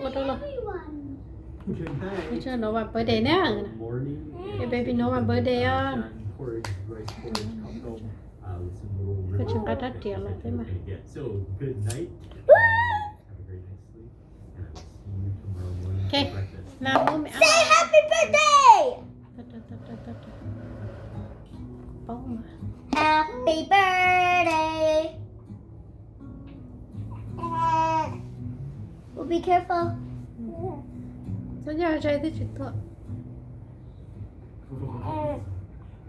Ua rau los. Good night. Good morning. Your baby, no one birthday os. Koj tsis nqa rab riam los thiab mas. So, good night. Have a great night's sleep. And I will see you tomorrow morning for breakfast. Say happy birthday. Paub mas. Happy birthday. Well, be careful. Txhob nyob zais twb tsis tuaj.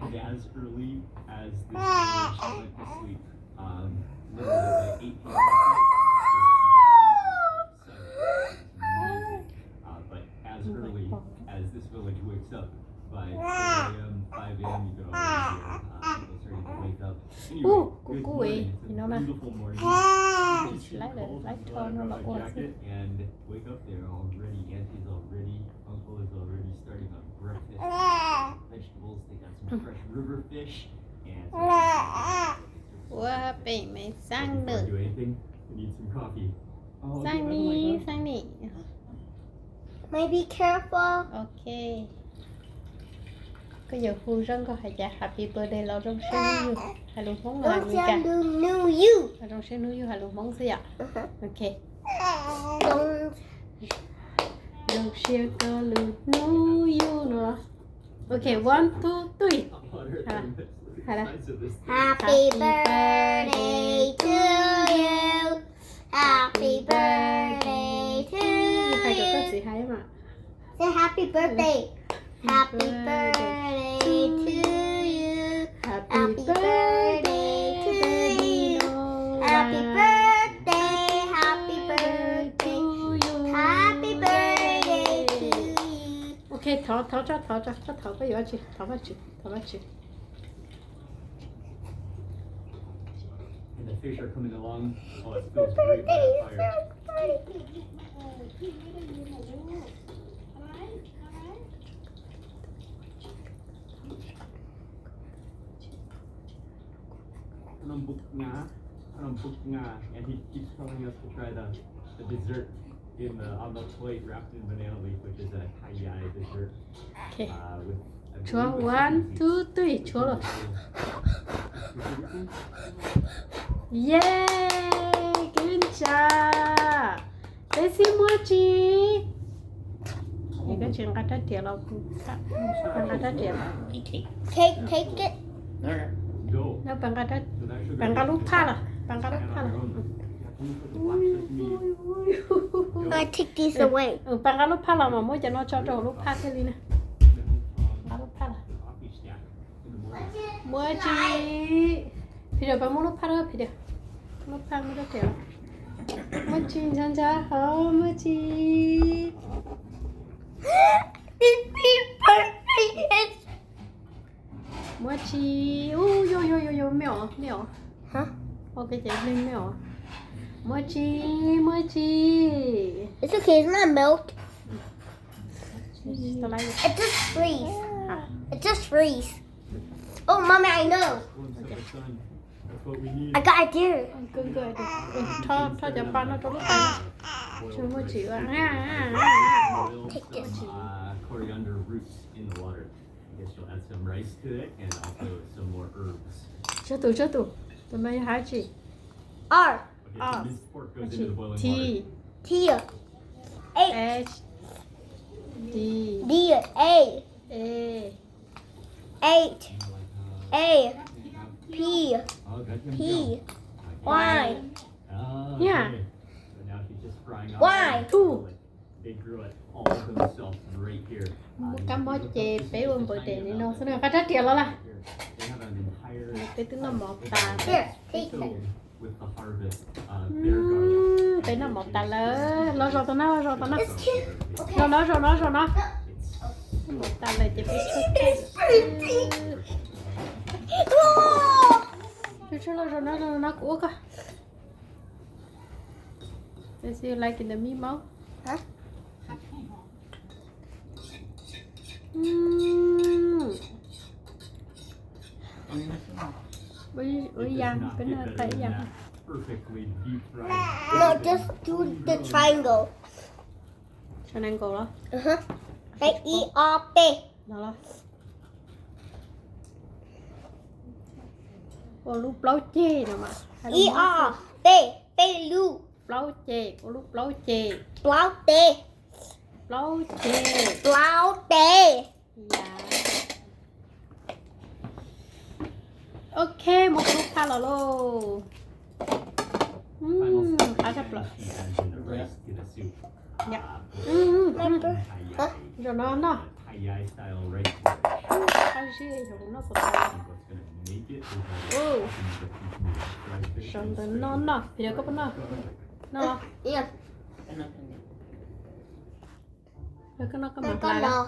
And as early as this morning, she went to sleep, um, literally at eight p.m. last night. It was amazing. Uh, but as early as this village wakes up, by four a.m., five a.m., you can already hear, uh, people starting to wake up. Anyway, good morning. It's a beautiful morning. It's too cold to put on a jacket and wake up. They're all ready. Auntie's all ready. Uncle is already starting on breakfast. Vegetables. They got some fresh river fish and some... Ua pem me xab nws. Looking forward to anything. We need some coffee. Oh, okay, by the way, Sunny, Sunny. May be careful. Ok. Koj yuav hu zoo nkauj hais tias happy birthday los zoo siab hnub yug hais lus Hmoob los hais Meskas? Zoo siab hnub yug hais lus Hmoob xwb yom? Ok. Zoo siab koj lub hnub yug no. Ok, one, two, three. Hais na. Happy birthday to you. Happy birthday to you. Hais kom koj txiv hais mas. Say happy birthday. Happy birthday to you. Happy birthday to you. Happy birthday, happy birthday, happy birthday to you. Ok, thov, thov tso, thov tso, koj thov koj yuav tsi, thov Vajtswv, thov Vajtswv. And the fish are coming along. Oh, it smells great by that fire. Anam buk nga, anam buk nga, and he keeps telling us to try the, the dessert in the, on the plate wrapped in banana leaf, which is a Thai Yai dessert. Ok. Uh, with, I believe, with one, two, three, tshuav los. Yay, good job. Peb xib muab tsis. Es koj tsis nqa rab riam los, nqa rab riam los. Take, take it. No, pas nqa, pas nqa lub phaj los, pas nqa lub phaj los. I take this away. Pas nqa lub phaj los mas muab cov no tso rau hauv lub phaj thiaj li na. Nqa lub phaj los. Muaj tsis. Phim Diam, pas muab lub phaj rau Phim Diam. Lub phaj muab rau Phim Diam. Muaj tsis, ntshai ntshai hov, muaj tsis. Muaj tsis. U, yo, yo, yo, yo, me os, me os. Hah? Ok, ces me, me os. Muaj tsis, muaj tsis. It's okay, it's not milk. It just freeze. It just freeze. Oh, mommy, I know. I got idea. Tho, tho cov pas no rau lub pas no. Tsis muaj tsis ua. Take this. Coriander roots in the water. I guess you'll add some rice to it and also some more herbs. Tshuav tus, tshuav tus. Tus no yog hais tsis? R. Okay, so minced pork goes into the boiling water. T. T. H. H. D. D. A. A. Eight. A. P. P. Y. Yeah. Y. Two. Muab kab mob ces peb ua npawg tes li no xwb na. Nqa rab riam los lawm. Peb twb noj mov tas. Peb noj mov tas lawm. Los zov tau na, los zov tau na. Zov no, zov no, zov no. Noj mov tas lawm ces peb tshuab. Peb tshuab los zov no, zov no kuv ua koj. Let's see, you like in the meat mouth? Huh? Mm. Ua, ua ib yam, peb noj ib yam. No, just do the triangle. Cov nees nkaum los? Peb ib ob peb. No los. Ua lub plaub ceg no mas. Ib ob peb, peb lub. Plaub ceg, ua lub plaub ceg. Plaub tes. Plaub ceg. Plaub tes. Ya. Ok, muab kub phaj los lauj. Qab tshaj plaws. Zaum no noj. Qab zib, zaum no noj puas tau. Zaum ntawd no noj, video koj puas noj? Noj. Koj noj koj mam hlais.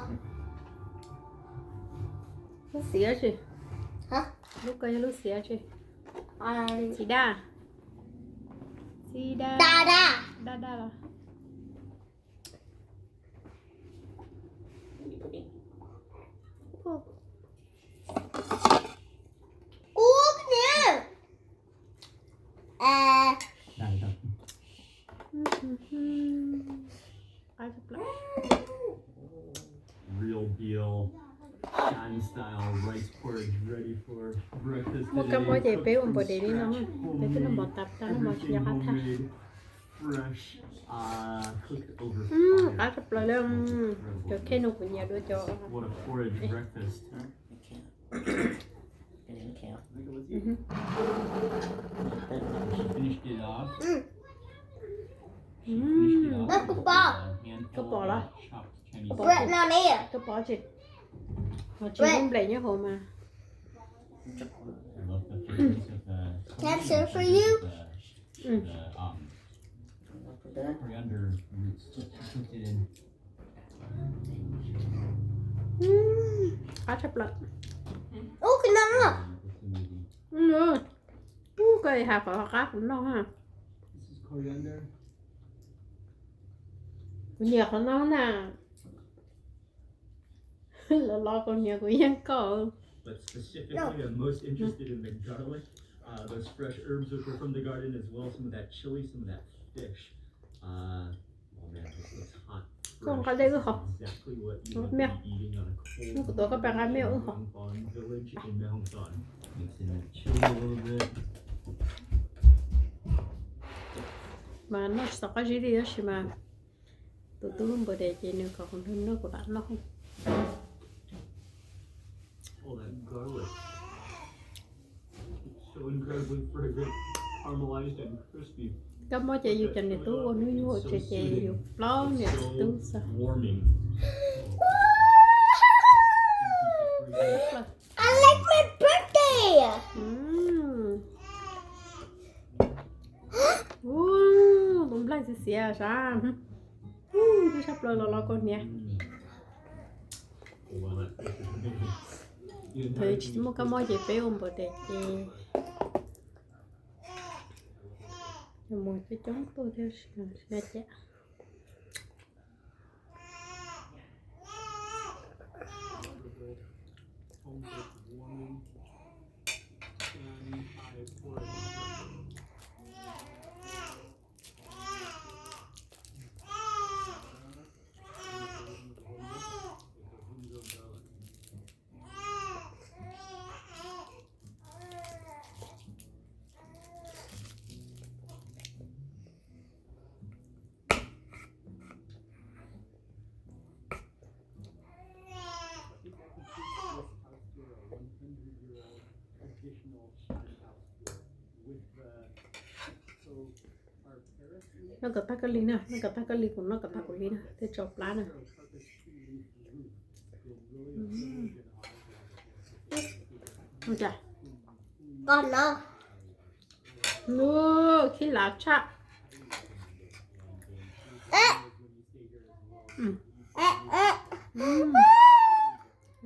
Lub xiav tsi? Lub ko yog lub xiav tsi? Txiv daj. Txiv daj. Daj daj los? Kub niag. Qab tshaj plaws. Muaj kab mob ces peb ua npaum li no, peb twb noj mov tas, noj mov tsis nco qab thaj. Qab tshaj plaws li. Cov cake no kuv nyiam dua cov. Koj pom los? Koj pom tsi? Ho tsis muaj nplej nyob hauv mas. Qab tshaj plaws. Ub, koj has qhov qab kuv noj ha. Kuv nyiam qhov no na. Los los kaus hniav kuv yeej koj. Koj nqa dej wb hov. Mej, kuv tuav koj pab nqa mej wb hov. Mas noj tsis tau qab zib li tab sis mas tus tub lub npawg des ces nws kom kuv nrog noj kuv lam noj. Kab mob ces yus cov niam tub ua hnub yug hauv tsev ces yus plaub niam tub xwb. I like my birthday. Tus nplaig xiav xiav sab. Twb sab plaws los los kaus hniav. Thaum tsis muaj kab mob ces peb ua npaum des ces mus coob coob tuaj thiab na ces. Noj kom tag koj li na, noj kom tag koj li, kuv noj kom tag kuv li na, thiaj tso plab na. Koj no. Khib lav tshaj.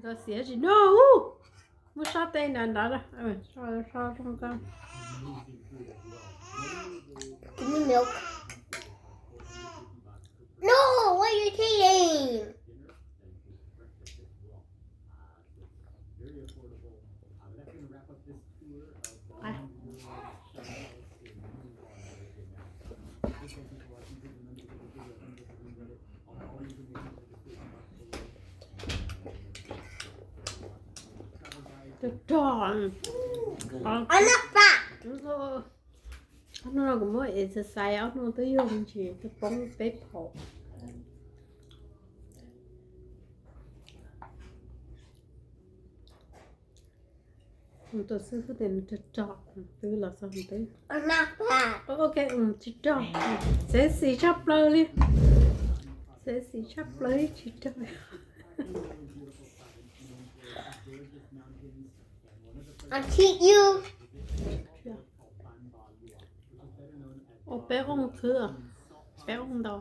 Koj xiav tsis noj. Muab sab tej na nrad, sab zoo koj. Give me milk. No, what are you taking? Ob hnub no kuv muab exercise, ob hnub twb yuag me ntsis, twb poob peb phaum. Tus xwb xwb tias nws rog rog, twb los txog twb. Ok, tsis rog. Sexy tshaj plaws li. Sexy tshaj plaws li, tsis rog. Ua peb ooj xwb, peb ooj ntau.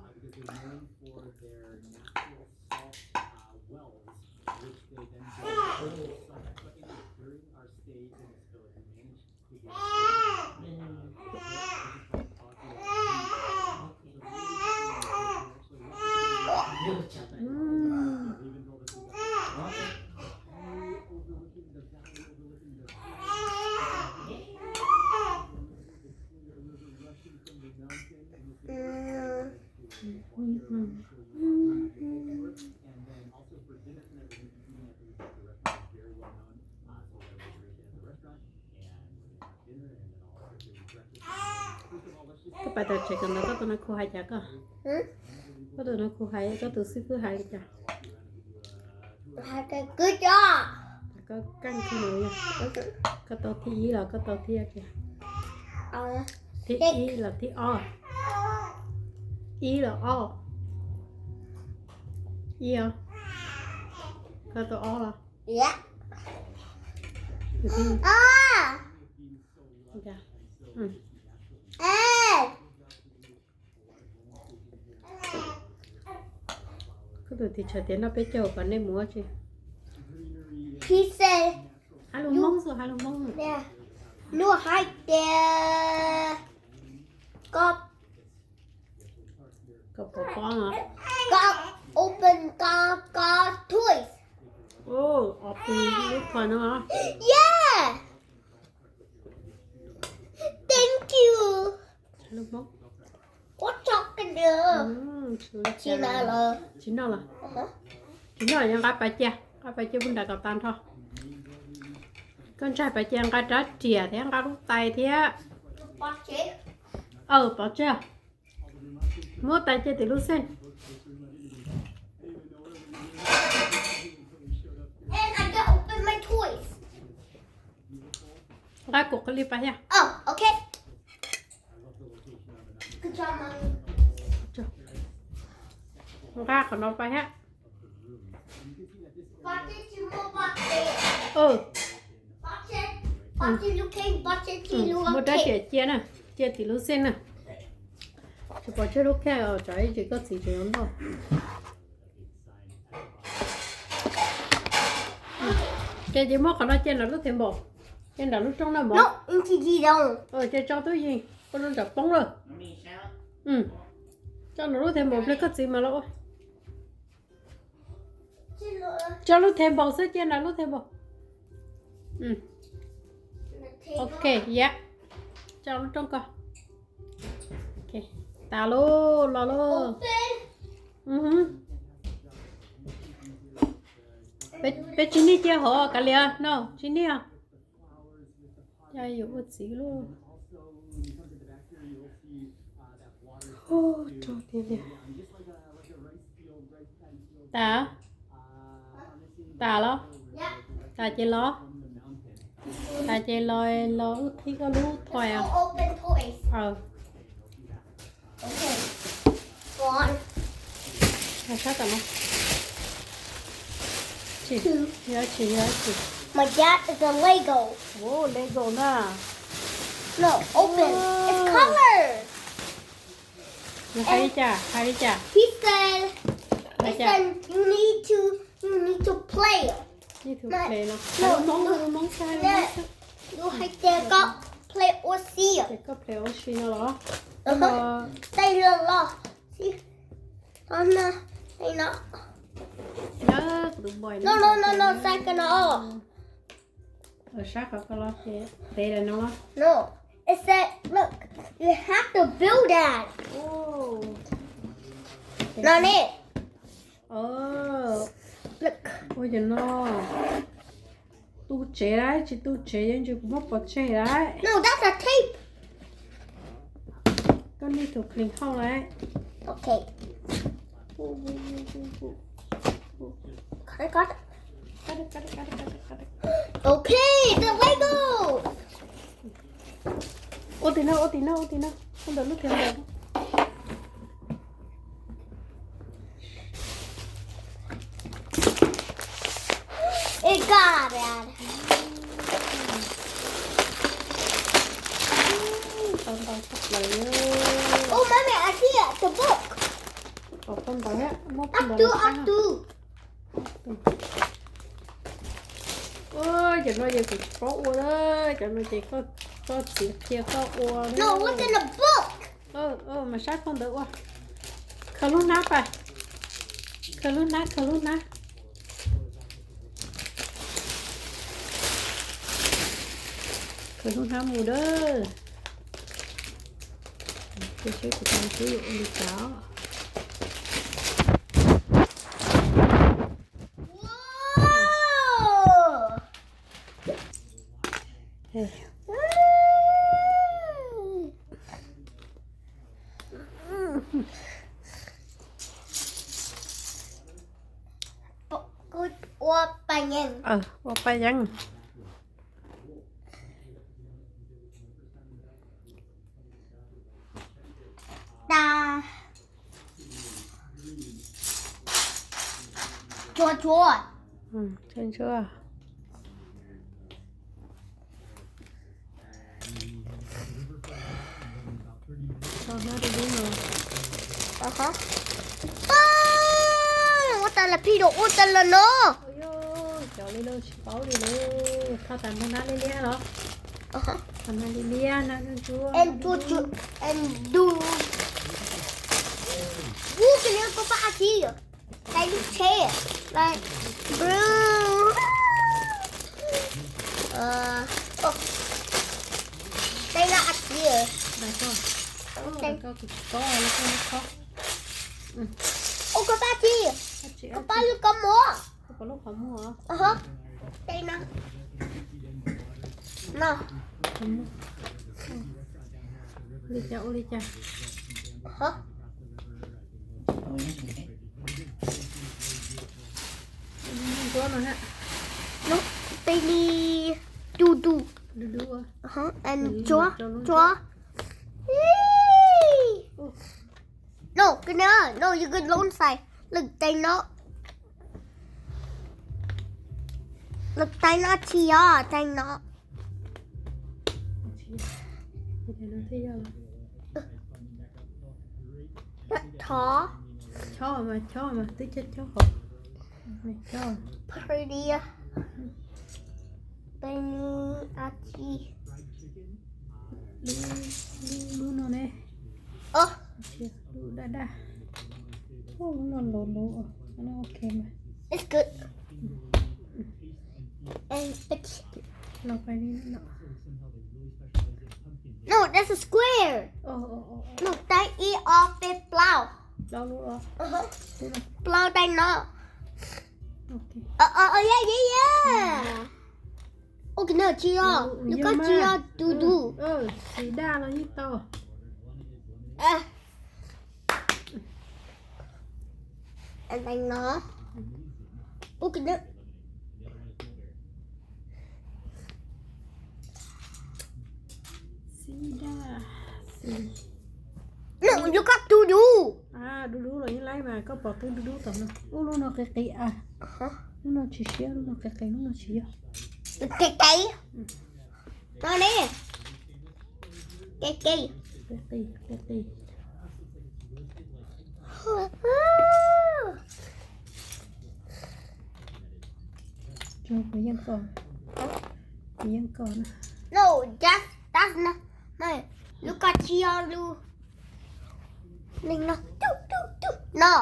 Koj pais tom tsev kawm ntawv koj tus nais khu hais cas koj? Koj tus nais khu hais, koj tus xib fwb hais li cas? Koj keej kawg, koj tau thib ib los koj tau thib, thib ib los thib ob? Ib los ob? Ib os. Koj tau ob los? Koj tus tis tshav tias noj peb caug kom nej mus ua tsi? Hais lus Hmoob xwb, hais lus Hmoob. Nws hais tias, koj, koj pom pob no, koj open koj, koj toys. Open lub toy no. Yeah. Thank you. Hais lus Hmoob. Tsis noj los? Tsis noj los? Tsis noj los yog nqa pas cia, nqa pas cia pub nram kom tas nrho. Koj ntsaig pas cia nqa rab riam thiab nqa lub tais thiab. Aw, pov tseg. Muab tais cia tim lub xeej. Nqa kuv qhov li pas thiab. Nqa qhov no pas thiab. Muab rab riam cia na, cia tim lub xeej na. Tsis pov tseg lub khej os, tsam ib tsam koj txiv tseem yuav noj. Ces ces muab qhov no cia nram lub table, cia nram lub rooj na mog. Ces tso tub yees, koj lub nram poob lawm. Tso nram lub table pliag koj txiv mas los ua. Tso lub table xwb, cia nram lub table. Ok, yam. Tso lub rooj ko. Tas lauj, los lauj. Peb tsis nij cia hov kav liam no, tsis nij os. Cas yuav ua txiv lauj. Rog tiag tiag. Tas, tas los? Tas ces los, tas ces los, los wb qhib koj lub toy os. Sab tom no. Tsis, yog tsis, yog tsis. My dad is a Lego. Lego na. No, open. It's color. Nws hais li cas, hais li cas? He said, he said you need to, you need to play. Need to play no. Hais lus Hmoob, hais lus Hmoob xwb, hais lus Hmoob xwb. Yus hais tias koj play ua si. Ces koj play ua si no los? Tej los los. Yog kuv tus boy no. No, no, no, no, xav koj no. Sab qhov ko los ces ntev lawm no los? No, it said, look, you have to build that. No ne. Look. Ua yog no. Tu tsev lawm, tsis tu tsev yeej tsis kuv muab pov tseg lawm. No, that's a tape. Koj niag tus clean house lawm. Okay. Cut it, cut it. Okay, the Lego. Ua tim no, ua tim no, ua tim no. Ua ntawm lub tiag ntawm. It got it. Tau ntau tshaj plaws. Oh, mommy, I see it, the book. Tau ntau thiab, muab phau ntawv los saib. Ua, cov no ces kuv tsis paub ua na, cov no ces koj txiv qhia koj ua. No, look at the book. Mas saib phau ntawv ua. Khaws lub hnab pas. Khaws lub hnab, khaws lub hnab. Khaws lub hnab mus dawb. Cia seb kuv tus me tub yuav ua li cas. Ua pa yeeb. Ua pa yeeb. Ntsuab ntsuab. Ua tas las phij rau ua tas las no. Cov li lawm tsis paub li lawm. Thoj tas mus nab liab liab los? Thoj nab liab liab, nab ntsuab ntsuab. Ub, koj pab txiv, tais lub tsheb, like, blue. Tais no a txiv. Tais no. Ub, koj pab txiv, koj pab lub kaus mom. Tais no. No. Li cas ua li cas. Ntsuab no ha. No, tais ni du du. Du du. Ntsuab, ntsuab. No, no, you could loan sign. Look, tais no. Look, tais no tsis yog, tais no. Chob. Chob mas, chob mas, twb chob chob hov. Pretty. Pretty, a txiv. Lub no ne. Lub daj daj. Lub no luv luv, no ok mas. It's good. Los pais li no. No, that's a square. No, tais ib ob peb plaub. Plaub tais no. Oh yeah, yeah, yeah. Ua kiag no tsis yog, nws koj tsis yog tus tus. Xim daj los yeej tau. Tais no. Ua kiag no. Xim daj. No, nws koj tus tus. Dub dub los yeej laib mas, koj pom twb dub dub tom no. Ub, lub no qis qis a. Lub no tsis siab, lub no qis qis, lub no tsis yog. Qis qis. No ne. Qis qis. Qis qis, qis qis. Tsuag, kuv yeej koj, kuv yeej koj na. No, just, that's not, no, lub koj tsis yog lub. No,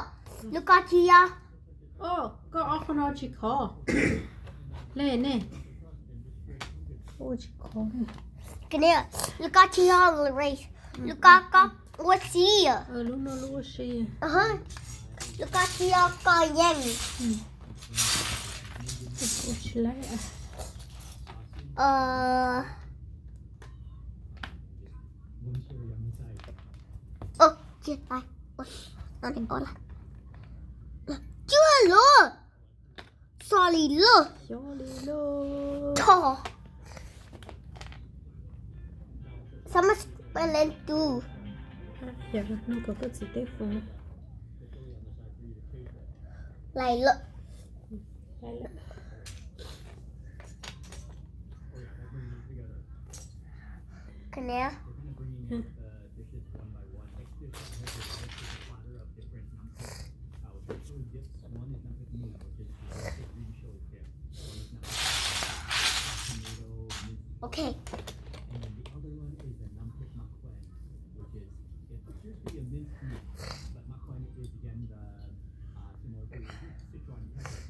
lub koj tsis yog. Koj ob qho no tsis khov. Le ne. Tsis khov. Lub koj tsis yog race. Lub koj, koj ua si. Lub no lub ua si. Lub koj tsis yog koj yeej. Ua tsis laib. Ơ, ơ, chia tay. Ơ, no này có là chưa luôn. Sorry luôn. Sorry luôn. Sao mà phải lên tu? Yog no kom koj txiv teb fo. Lais lawm. Lais lawm. Cái này á. Ok.